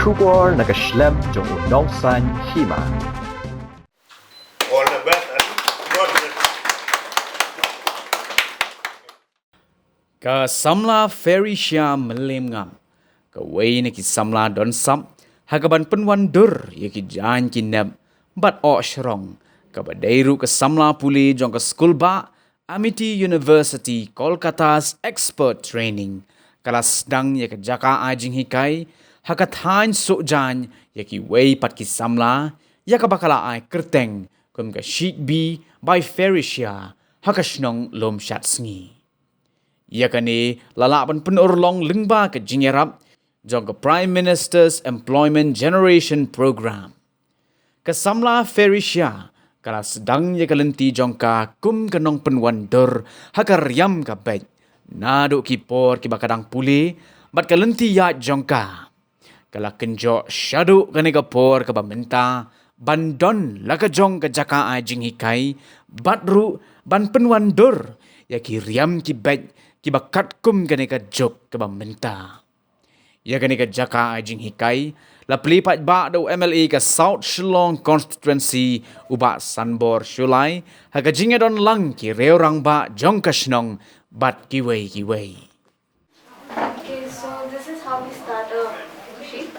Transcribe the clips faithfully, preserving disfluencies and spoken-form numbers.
Khubor na ka shlem jong u nongsaiñ hima. All the best and God bless. Ka samla Felicia Mylliemngam, kawei na ki samla don sap ha kaban pynwandur ïa ki jaiñ ki nep bad oh shrong, kaba dei ruh ka samla pule jong ka skul bah Amity University Kolkata's Expert Training, ka la sdang ïa ka jaka ai jinghikai ha ka thaiñ Sohjaiñ ïa kiwei pat ki samla, ïa kaba ka la ai kyrteng kum ka Sheet Bee by Felicia ha ka shnong Lumshadsngi. Ïa kane la lah ban pynurlong lyngba ka jingïarap jong ka Prime Minister's Employment Generation Programme. Ka samla Felicia ka la sdang ïa ka lynti jong ka kum ka nongpynwandur ha ka riam ka beit naduh ki por kiba ka dang pule, bad ka lynti ïaid jong ka ka la kynjoh shaduh kane ka por kaba mynta ban don la ka jong ka jaka ai jinghikai, bad ruh ban pynwandur ïa ki riam ki beit kiba katkum kane ka juk kaba mynta. Ïa kane ka jaka ai jinghikai la plie paidbah da u M L A ka South Shillong Constituency, u Bah Sanbor Shullai, ha ka jingïadon lang ki riew rangbah jong ka shnong bad kiwei kiwei. Okay, so this is how we start a sheet.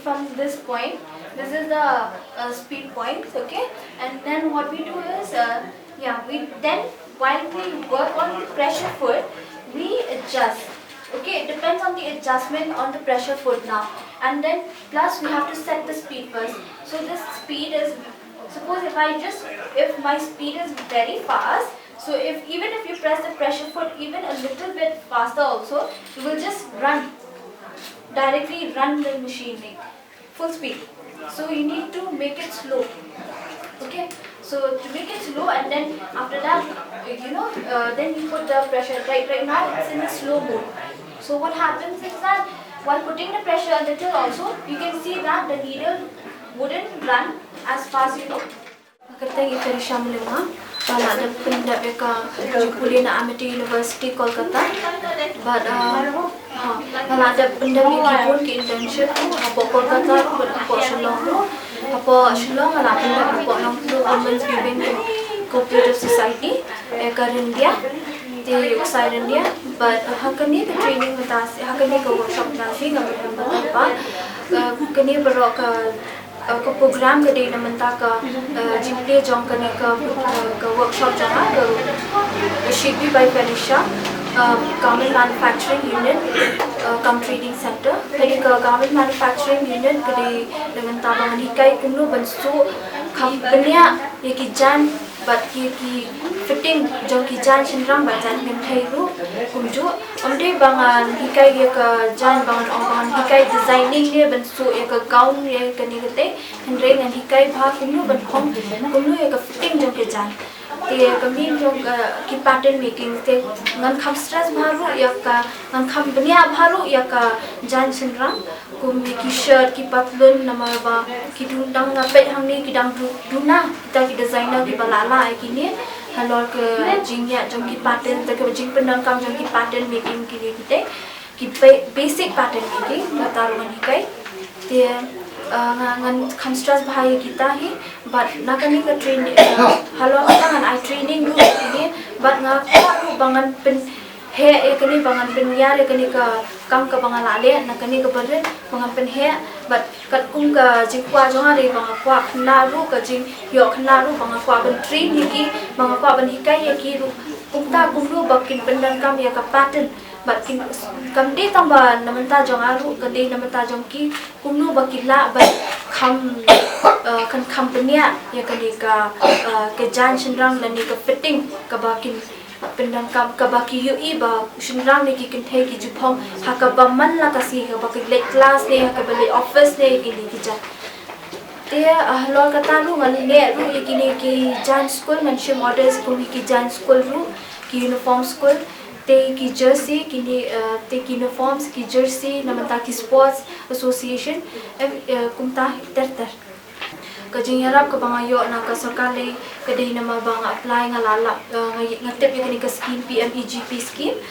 From this point, this is the uh, speed points, okay? And then what we do is, uh, yeah, we then while we work on the pressure foot, we adjust. Okay, it depends on the adjustment on the pressure foot now. And then plus we have to set the speed first. So this speed is, suppose if I just, if my speed is very fast, so if even if you press the pressure foot even a little bit faster also, you will just run, directly run the machine, like, full speed. So you need to make it slow. Okay. So to make it slow, and then after that, you know, uh, then you put the pressure. Right, right now it's in the slow mode. So what happens is that while putting the pressure a little also, you can see that the needle wouldn't run as fast, you know. Kyrteng i Felicia Mylliemngam, ba la dep pyndep ïa ka jingpule na Amity University Kolkata. Bad, uh, ha, ba la dep pyndep ïa ki bun ki internship hapoh Kolkata bad hapoh Shillong. Hapoh Shillong ba la pyndep hapoh Nongtluh Women's Weaving Cooperative Society, eh, ka Ryndia, te Uksai Ryndia. Bad, uh, ha kane ka training mynta shi, ha kane ka workshop mynta shi nga ba, uh, kane baroh ka uh, ka program ka dei na mynta ka, uh, jingplie jong kane ka, uh, ka workshop jong nga, ka, ka Sheet Bee by Felicia, uh, Garment Manufacturing Unit, uh, cum Training Center. Kane ka Garment Manufacturing Unit ka dei na mynta ba ngan hikai kumno ban suh kham bniah ïa ki jaiñ bad ki, ki fitting jong ki jaiñ shynrang bad jaiñ kynthei ruh kumjuh. Ym dei ba ngan hikai ïa ka jaiñ ba ngan ong ba ngan hikai designing ne ban suh ïa ka gown ïa kane kate. Hynrei ngan hikai bha kumno ban hong, kumno ïa ka fitting jong ka jaiñ. Te ka main jong ka, ki pattern making te ngan kham stress bha ruh ïa ka, ngan kham bniah bha ruh ïa ka jaiñ shynrang. Kum ïa ki shirt, ki patlun, namar ba ki dang, dang nga peit hangne ki dang du-, duna kita ki designer kiba la lah ïa kine halor ka jingïaid jong ki pattern, te ka jingpyndonkam jong ki pattern making kine kite, ki ba-, basic pattern making, kata ruh ngan hikai. Te, uh, nga, ngan kham stress bha ïa kita hi, bad na kane ka training, uh, halor kata ngan ai training ruh ïa kine, bad nga kwah ruh ba ngan pyn- heh ïa kane ba ngan pynïar ïa kane ka kam kaba nga la leh na kane ka barit ba ngan pynheh bad katkum ka jingkwah jong nga dei ba nga kwah khynnah ruh ka jingïoh khynnah ruh ba nga kwah ban train ïa ki ba nga kwah ban hikai ïa ki ruh kumta kumno ba kin pyndonkam ïa ka pattern bad kin kam dei tang ba na mynta jong nga ruh ka dei na mynta jong ki kumno ba ki lah ban kham, eh, kan kham bniah ïa kane ka, eh, ka jaiñ shynrang lane ka fitting kaba kin pyndonkam kaba ki ïohi ba u shynrang ne ki kynthei ki ju phong ha kaba man la ka sngi ha kaba ki leit klas ne ha kaba leit office ne kine ki jait. Te, ah, halor kata ruh ngan leh ruh ïa kine ki jaiñ skul, ngan shim orders kum ki jaiñ skul ruh, ki uniform skul, te ki jersey kine, ah, te ki uniforms, ki jersey na bynta ki sports association, eh, eh, kumta ter ter. Ka jingïarap kaba nga ïoh na ka sorkar lei ka dei namar ba nga apply, nga la lap, eh, nga, nga tip ïa kane ka scheme, P M E G P scheme.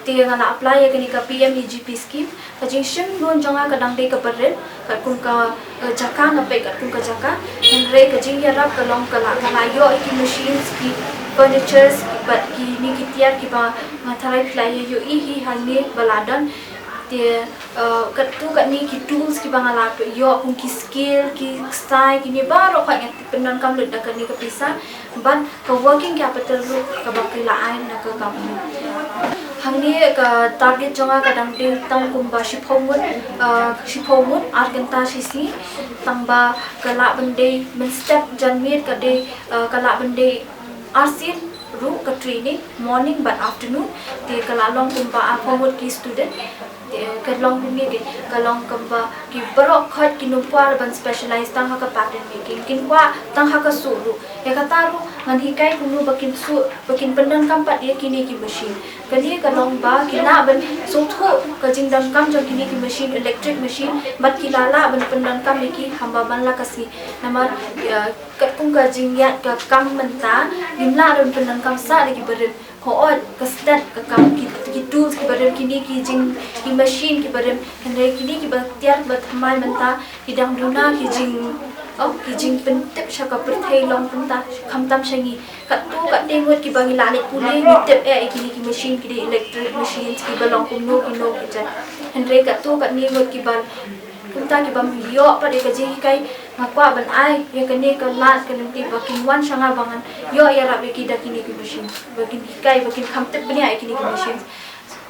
Te nga la apply ïa kane ka P M E G P scheme. Ka jingshim loan jong nga ka dang dei kaba rit, katkum ka, eh, jaka, nga peit katkum ka jaka. Hynrei ka jingïarap ka long ka la, ka la ïoh ïa ki machines, ki furnitures, bad kine ki tiar kiba nga tharai phi la ïohi hi hangne ba la don. Te, eh, katto katne ki tools kiba nga la ïoh, kum ki scale, ki ksai, kine baroh pat nga pyndonkam lut da kane ka pisa. Bad ka working capital ruh kaba ki la ai na ka company. Hangne ka target jong nga ka dang dei tang kumba shiphew ngut, eh, shiphew ngut ar kynta shi sngi. Tang ba ka lah ban dei mynstep janmiet ka dei, eh, ka lah ban dei arsien ruh ka training, morning bad afternoon. Te ka la long kumba arphew ngut ki student. Te ka long kumne, te ka long kumba ki baroh khoit ki nym kwah ban specialize tang ha ka pattern making, kin kwah tang ha ka suh ruh. Ïa kata ruh ngan hikai kumno ba kin suh, ba kin pyndonkam pat ïa kine ki machine. Kane ka long ba ki lah ban sngewthuh ka jingdonkam jong kine ki machine, electric machine, bad ki la lah ban pyndonkam ïa ki haba man la ka sngi. Namar, eh, katkum ka jingïaid ka kam mynta, ngim lah ban pyndonkam sah da ki barim. Hooid, ka stet ka kam, ki, ki tools ki barim, kine ki jing, ki machine ki barim. Hynrei kine kiba tiar ba thymmai mynta ki dang duna ki jing, oh, ki jingpyntip sha ka pyrthei long kumta, khamtam sha ngi. Katto katne ngut kiba ngi la leit pule ngi tip eh ïa kine ki machine ki dei electric machines kiba long kumno kino ki jait. Hynrei katto katne ngut kiba kumta kibym ïoh pat ïa ka jinghikai, nga kwah ban ai ïa kane ka lad ka lynti ba kin wan sha nga ba ngan ïoh ïarap ïa ki da kine ki machine, ba kin hikai, ba kin kham tip bniah ïa kine ki machine,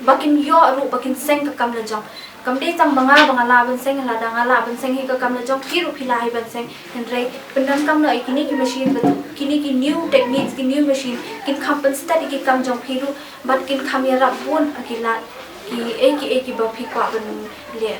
ba kin ïoh ruh ba kin seng ka kam la jong. Kam dei tang ba nga ba nga lah ban seng, lada nga lah ban seng hi ka kam la jong, phi ruh phi lah hi ban seng. Hynrei pyndonkam noh ïa kine ki machine, ba kine ki new techniques, ki new machine kin kham pynstet ïa ki kam jong phi ruh, bad kin kham ïarap bun ha ki lad kiei kiei kiba phi kwah ban leh.